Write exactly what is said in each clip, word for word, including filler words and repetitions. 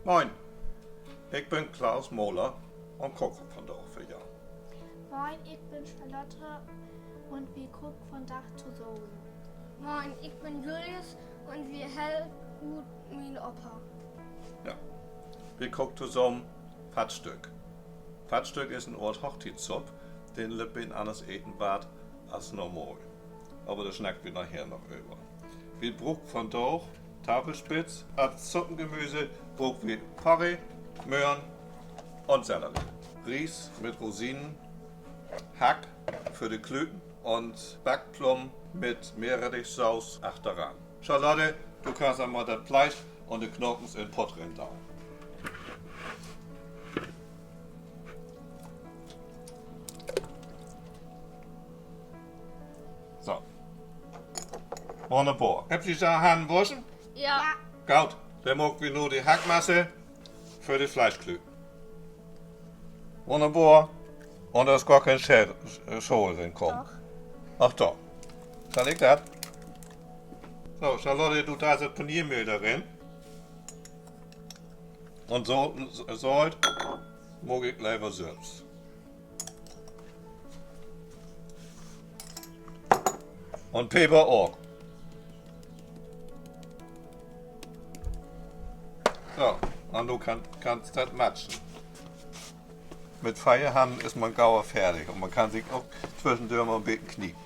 Moin, ik bün Klaus Mohler un kook vundaag för jo. Moin, ik bün Charlotte un wi kookt vundaag tosamen. Moin, ik bün Julius un wi helpt ut mien Opa. Ja, wi kookt tosamen Fattstück. Fattstück is en Oort Hochtietssupp, de en lütt beten anners eten warrt as normal. Aver dor snackt wi naher noch över. Wi bruukt vundaag Tafelspitz, as Suppengemüse bruukt wi Porree, Möhren un Sellerie. Ries mit Rosinen, Hack för de Klüten un Backplummen mit Meerrettichsoß achteran. Charlotte, du kannst al mal dat Fleisch un de Knakens in Pott rin doon. So. Wunnerbor. Hebbt ji de Hannen wuschen? Ja. Goot, denn maakt wi nu de Hackmasse för de Fleischklüten. Wunnerbor. Un dor is gor keen Schä-, Schaal rinkamen. Doch. Ach doch. Schall ik dat? So, Charlotte, du deist dat Paniermehl dor rin. Un so, Solt maak ik lever sülvst. Un Peper ok. So, un nu kann, kannst dat matschen. Mit veer Hannen is man gauer fertig un man kann sik ok twüschendör mal en beten kniepen.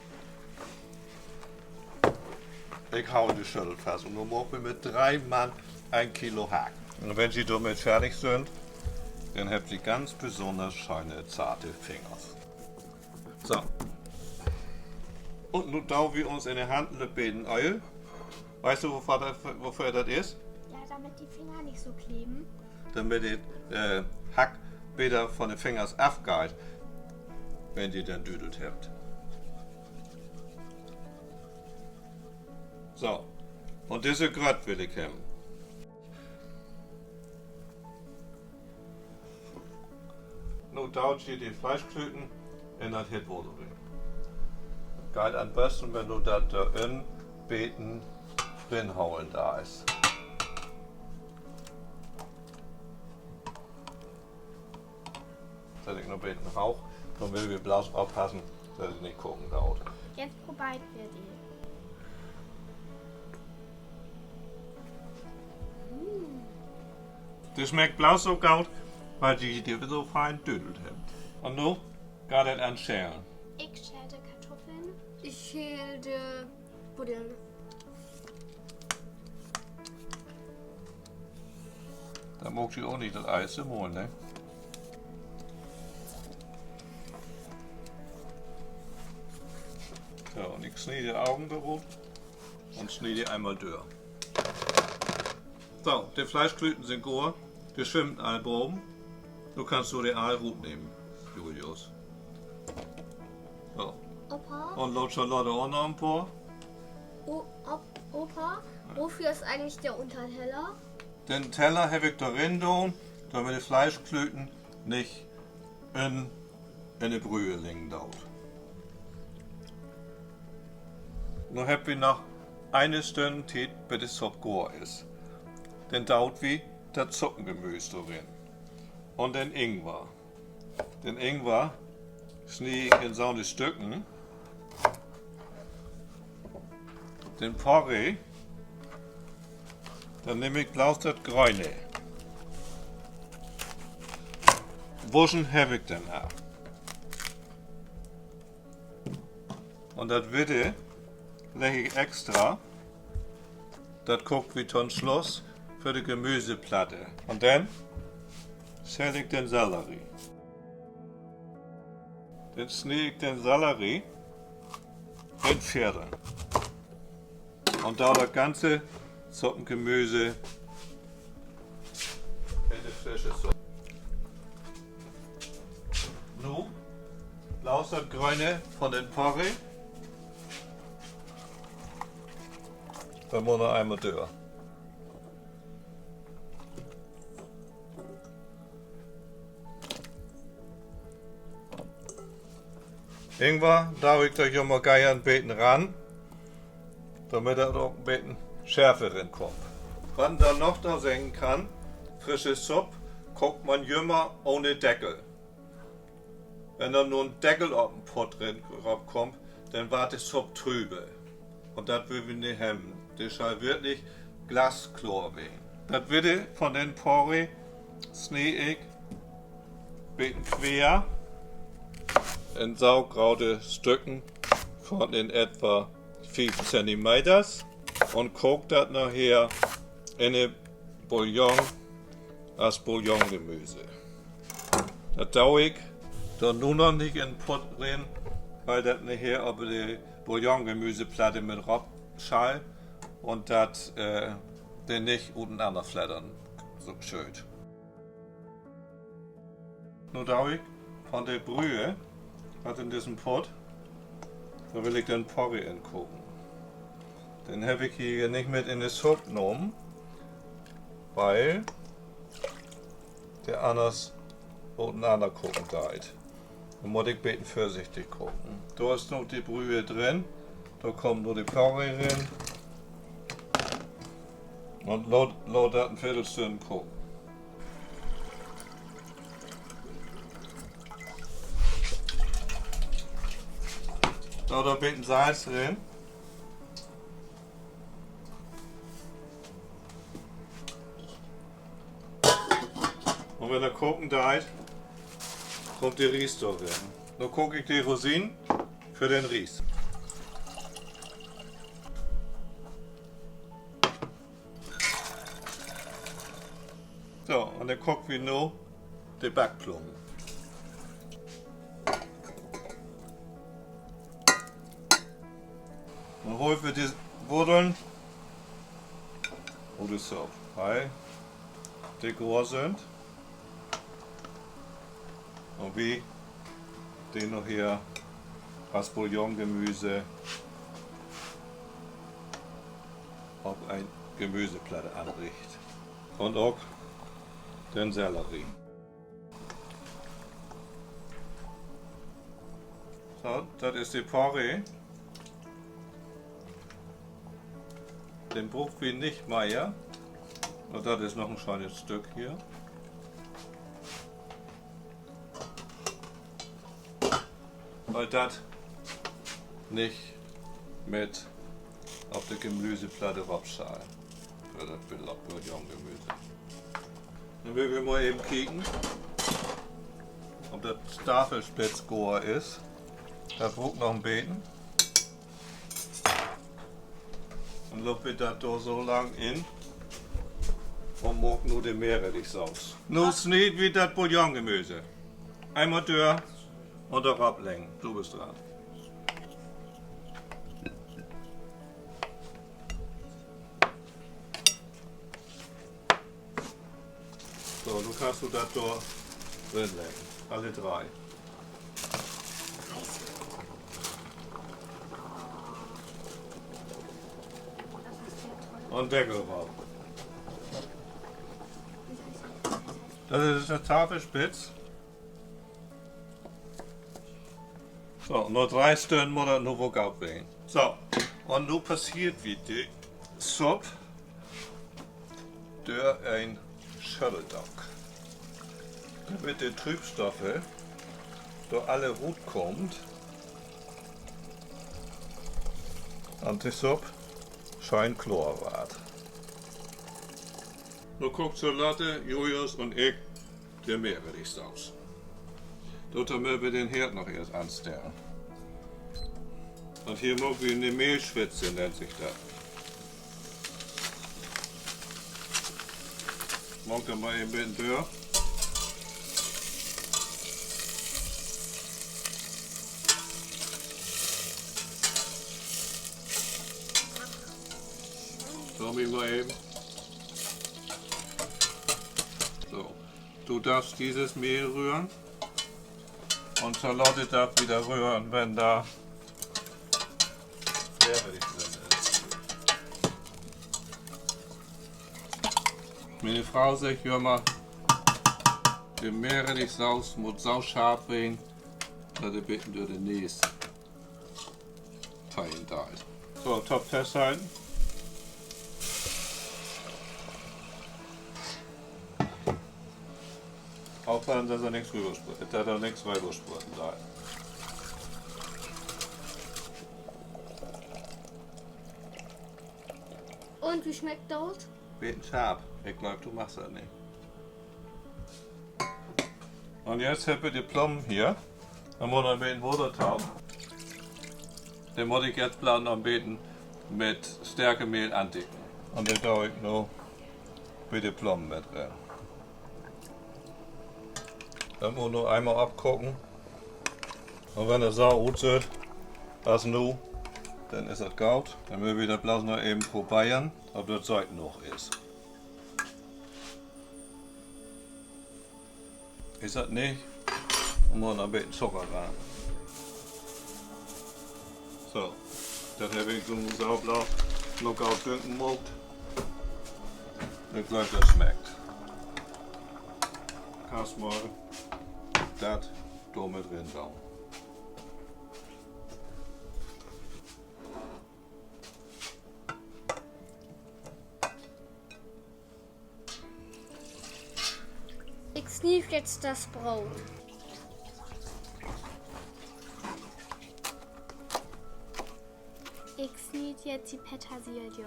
Ik hau de Schöttel fast un nu maakt wi mit dree Mann een Kilo Hack. Un wenn ji dormit fertig sünd, denn hebbt ji ganz besünners schöne, zarte Fingers. So. Un nu doot wi uns in de Hand en beten Ööl. Weetst du, woför dat, woför dat is? Ja, damit die Finger nicht so kleben. Damit de, äh, Hack beter von de Fingers afgeiht, wenn ji den dödelt hebbt. So, un disse Grött will ik hebben. Nu doot ji de Fleischklüten in dat hitt Water rin. Geiht an'n besten, wenn du dat dor en beten rinholen deist. Sett ik noch en beten hooch, denn will wi bloots oppassen, dat dat nich kaken doot. Jetzt probeert wi de. De smeckt bloots so goot, wiel ji de so fein dödelt hebbt. Un nu geiht dat an't Schälen. Ik schäl de Kartuffeln. Ik schäl de Buddeln. Denn maakt ji ok nich dat Ei so mooi, ne? So, un ik snie de Ogen dor rut un snie de eenmal dör. So, de Fleischklüten sünd goor, de swimmt all baven. Nu kannst du de all rutnehmen, Julius. So. Opa? Un laat Charlotte ok noch en poor. O-, Op-, Opa, wofür ist eigentlich der Unterteller? Den Teller heff ik dor rin doon, dormit de Fleischklüten nich in, in de Brühe liggen doot. Nu hebbt wi noch ene Stünn Tiet, bit de Supp goor is. Denn doot wi dat Suppengemüüs dor rin. Un den Ingwer. Den Ingwer snie ik in so'ne Stücken. Den Porree, denn nehm ik bloots dat Gröne. Wuschen heff ik den al. Un dat Witte legg ik extra. Dat kookt wi to'n Sluss för de Gemüseplatte. Un denn schäl ik den Sellerie. Denn snie ik den Sellerie in Veerdeln. Un do dat ganze Suppengemüse in de frische Supp. Nu, bloots dat Gröne von den Porree. Dat mutt noch eenmal dör. Ingwer do ik dor jümmer geern en beten ran, dormit dor ok en beten Schärfe rinkummt. Wat een dor noch to seggen kann, Frische Supp kaakt man jümmer ahn Deckel. Wenn dor nu en Deckel op den Pott rin, rop kummt, denn warrt de Supp trübe. Un dat wüllt wi nich hebben. De schall wirklich glaskloor ween. Dat Witte von den Porree snie ik beten queer in so grote Stücken von in etwa fief Zentimeters un kaak dat naher in de Bouillon as Bouillongemüse. Dat do ik dor nu noch nich in Pott rin, wiel dat naher op de Bouillongemüseplatte mit rop schall un dat, äh, de nich uteneen fladdern schüllt. Nu do ik von de Brühe, wat in dissen Pott, dor will ik den Porree in koken. Den heff ik hier nich mit in de Supp nahmen, wiel de anners uteneen koken deit. Denn mutt ik beten vörsichtig koken. Dor is nu de Brühe drin. Dor kummt nu de Porree rin. Un laat, laat dat en Viddelstünn koken. Dor, dor beten Salz rin. Un wenn dat koken deit, kummt de Ries dor rin. Nu kaak ik de Rosinen för den Ries. So, un denn kaakt wi nu de Backplummen. Nu haalt wi de Wuddeln ut de Supp, wiel de goor sünd. Un wi de noch hier as Bouillongemüse op en Gemüseplatte anricht. Un ok den Sellerie. So, dat is de Porree. Den bruukt wi nich mehr. Un dat is noch en schönet Stück hier. Wiel dat nich mit op de Gemüseplatte rop schall. För dat Bouillongemüse. Denn wüllt wi mal even kieken, of dat Tafelspitz goor is. Dat bruukt noch en beten. Denn laat wi dat dor so lang in un maakt nu de Meerrettichsoß. Nu sniedt wi dat Bouillongemüse eenmal dör un dor rop leggen. Du büst dran. So, nu kannst du dat dor rinleggen. Alle dree. Un Deckel rop. Dat is de Tafelspitz. So, na dree Stünnen mutt dat nu woll goot ween. So, un nu passeert wi de Supp dör en Schötteldook, dormit de Trübstoffe dor alle rutkaamt un de Supp schöön kloor warrt. Nu kaakt Charlotte, Julius un ik de Meerrettichsoß. Dorto mööt wi den Heerd noch eerst anstellen. Un hier maakt wi 'ne Mehlschwitze, nennt sik dat. Maak dor mal en beten dör. So, mi mal even. So, du darfst dieses Mehl rühren. Un Charlotte darf wieder rühren, wenn da Meerrettich drin is. Miene Fro seggt jümmer, de Meerrettichsoß mutt so scharp ween, dat de beten dör de Nees teihen deit. So, Topf fasthalten. Oppassen, dat dor nix röverspr-, dat dor nix röversprutten deit. Un wo smeckt dat? Beten scharp. Ik glööv, du magst dat nich. Un jetzt hebbt wi de Plummen hier. Denn mutt noch en beten Water to. Denn mutt ik jetzt bloots noch en beten mit Stärkemehl andicken. Un denn do ik nu bi de Plummen mit rin. Dat mutt nu eenmal opkaken. Un wenn dat so utsüht as nu, denn is dat goot. Denn mööt wi dat bloots noch even proberen, of dat sööt noog is. Is dat nich, denn mutt noch en beten Zucker ran. So, dat heff ik nu so bloots noch goot dünken maakt. Ik glööv, dat smeckt. Kannst mal dat dor mit rin doon. Ik sniev jetzt dat Broot. Ik snied jetzt de Petersilie.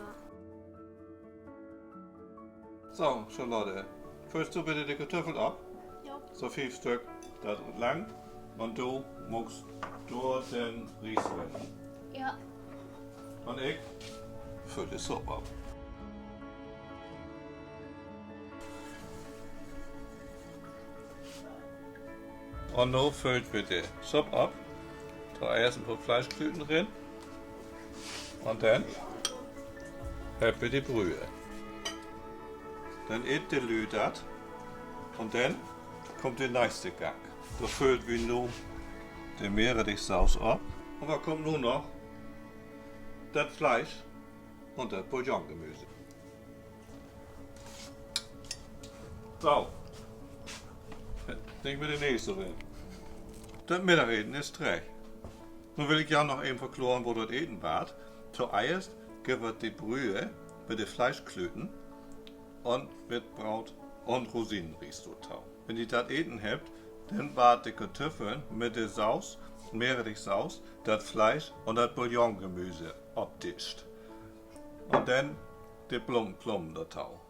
So, Charlotte, füllst du bitte de Katüffel op? Ja. So fief Stück, dat langt. Un du maakst dor den Ries rin. Ja. Un ik füll de Supp op. Un nu füllt wi de Supp op. Toeerst en poor Fleischklüten rin. Un denn hebbt wi de Brühe. Denn eet de Lüüd dat. Un denn kummt de nächste Gang. Dor füllt wi nu de Meerrettichsoß op. Un wat kummt nu noch? Dat Fleisch un dat Bouillongemüse. So. Nich mit de Nees so rin. Dat Middageten is trecht. Nu will ik jo noch even verkloren, wo dat eten warrt. Toeerst gifft dat de Brühe mit de Fleischklüten un mit Broot un Rosinenries dorto. Wenn ji dat eten hebbt, denn warrt de Katüffeln mit de Soß, Meerrettichsoß, dat Fleisch un dat Bouillongemüse opdischt. Un denn de Plummen, Plummen dorto.